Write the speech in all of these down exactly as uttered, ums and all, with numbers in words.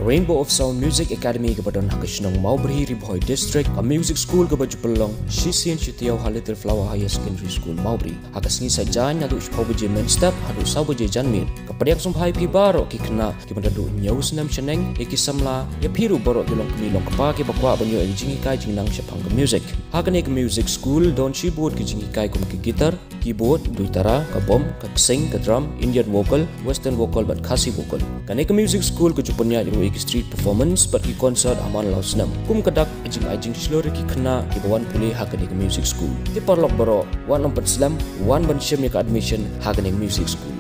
Rainbow of Sound Music Academy kaba don ha ka shnong Mawbri, Ri Bhoi District, ka music school kaba ju pynlong shisien shi taïew ha Little Flower Higher Secondary School, Mawbri. Ha ka sngi Saitjaiñ naduh shiphew baje mynstep haduh saw baje janmiet. Ka pdiang sngewbha ïa phi baroh ki khynnah kiba naduh hynñiew snem shaneng, ïa ki samla, ïa phi ruh baroh ki longkmie longkpa kiba kwah ban ïoh ïa ka jinghikai jingnang shaphang ka music. Ha kane ka music school don shibun ki jinghikai kum ka guitar, keyboard, duitara, ka bom, ka ksing, ka drum, Indian vocal, western vocal bad Khasi vocal. Kane ka music school ka ju pynïaid ruh ïa ki street performance bad ki concert ha man la u snem. Kum ka dak ka jingai jingshlur ïa ki khynnah kiba wan pule ha kane ka music school. Te paralok baroh, wat nym pat slem, wan ban shim ïa ka admission ha kane ka music school.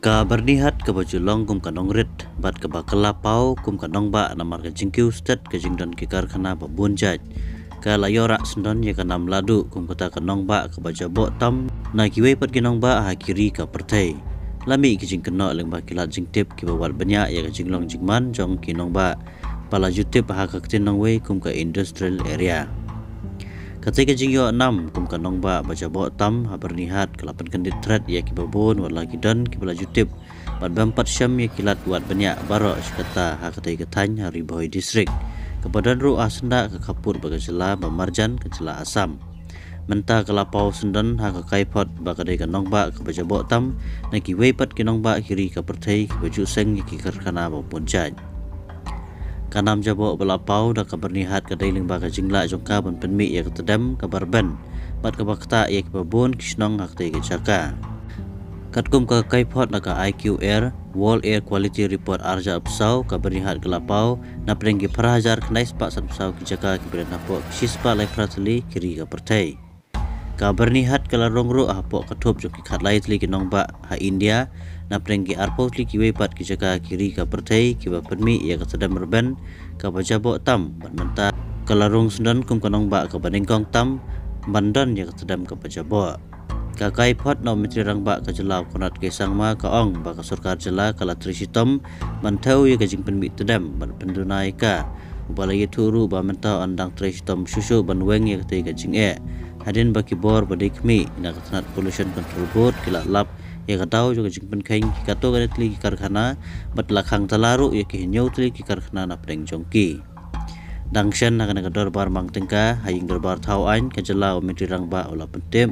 Ka Byrnihat kaba ju long kum ka nongrit bad kaba kylla paw kum ka nongbah namar ka jingkiew stet ka jingdon ki karkhana ba bun jait. Ka la ïoh rah syndon ïa ka nam lahduh kum kata ka nongbah kaba jaboh tam na kiwei pat ki nongbah ha ki ri ka pyrthei. La mih ki jingkynnoh lyngba ki lad jingtip kiba wad bniah ïa ka jinglong jingman jong ki nongbah ba la ju tip ha ka ktien nongwei kum ka industrial area. Kata ka jingïoh nam kum ka nongbah ba jaboh tam ha Byrnihat ka la pynkyndit thret ïa kiba bun wat la ki don kiba la ju tip bad bym pat shem ïa ki lad wad bniah baroh shi katta ha kata ka thaiñ ha Ri Bhoi District, kaba don ruh ha syndah ka khappud bad ka jylla ba marjan, ka jylla Assam. Mynta ka la paw syndon ha ka kaiphod ba ka dei ka nongbah kaba jaboh tam na kiwei pat ki nongbah ki ri ka pyrthei kiba ju seng ïa ki karkhana ba bun jait. Ka nam jaboh ba la paw da ka Byrnihat ka dei lyngba ka jinglah jong ka ban pynmih ïa ka tdem kaba rben bad kaba ktah ïa kiba bun ki shnong ha kata ka jaka. Katkum ka kaiphod na ka I Q R World Air Quality Report arhajar arphew saw, ka Byrnihat ka la paw na pdeng ki phra hajar khyndai spah sanphew saw ki jaka kiba don hapoh ki shispah laiphew phra tylli ki ri ka pyrthei. Ka Byrnihat ka la rung ruh hapoh ka thup jong ki khatlai tylli ki nongbah ha India, na pdeng ki arphew tylli kiwei pat ki jaka ki ri ka pyrthei kiba pynmih ïa ka tdem rben kaba jaboh tam, bad mynta ka la rung syndon kum ka nongbah kaba nyngkong tam ban don ïa ka tdem kaba jaboh. Ka kaiphod na u Myntri Rangbah ka jylla u Conrad K Sangma ka ong ba ka sorkar jylla ka la trei shitom ban thew ïa ka jingpynmih tdem bad pynduna ïa ka. Uba la ïathuh ruh ba mynta yn dang trei shitom shuh shuh ban weng ïa katei ka jingeh. Hadien ba ki bor ba dei khmih na ka tnat Pollution Control Board ki la lap ïa ka daw jong ka jingpynkheiñ ki katto katne tylli ki karkhana bad la khang tala ruh ïa ki hynñiew tylli ki karkhana na pdeng jong ki. Dang shen ha kane ka dorbar mang tyngka ha ïing dorbar thaw aiñ ka jylla, u Myntri Rangbah u la pyntip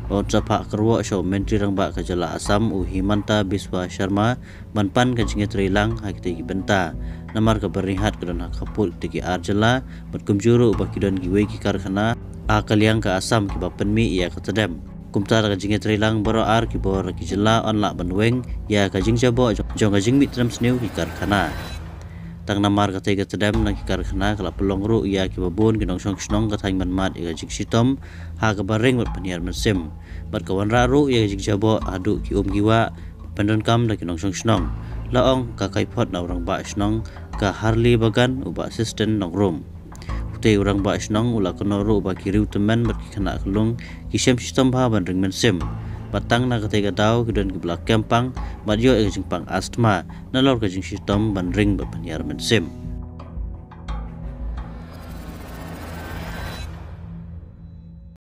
ba un sa phah kyrwoh sha u Myntri Rangbah ka jylla Assam u Himanta Biswa Sharma ban pan ka jingïatreilang ha kitei ki bynta. Namar ka Byrnihat ka don ha khappud kitei ki ar jylla bad kumjuh ruh ba ki don kiwei ki karkhana ha ka liang ka Assam kiba pynmih ïa ka tdem. Kumta da ka jingïatreilang baroh ar ki bor ki jylla yn lah ban weng ïa ka jingjaboh jong, jong ka jingmih tdem sniew ki karkhana. Tang namar katei ka tdem na ki karkhana ka la pynlong ruh ïa kiba bun ki nongshong shnong ka thaiñ ban mad ïa ka jingshitom ha kaba ring bad pynhiar mynsiem. Bad ka wanrah ruh ïa ka jingjaboh haduh ki um ki wah ba pyndonkam da ki nongshong shnong, la ong ka kaiphod na u Rangbah Shnong ka Harli Bagan u Bah Assistant Nongrum. Utei u Rangbah Shnong u la kynnoh ruh ba ki riew tymmen bad ki khynnah kyllung ki shem shitom bha ban ring mynsiem. Bad tang na katei ka daw ki don kiba la kem pang bad ïoh ïa ka jingpang asthma nalor ka jingshitom ban ring bad pynhiar mynsiem.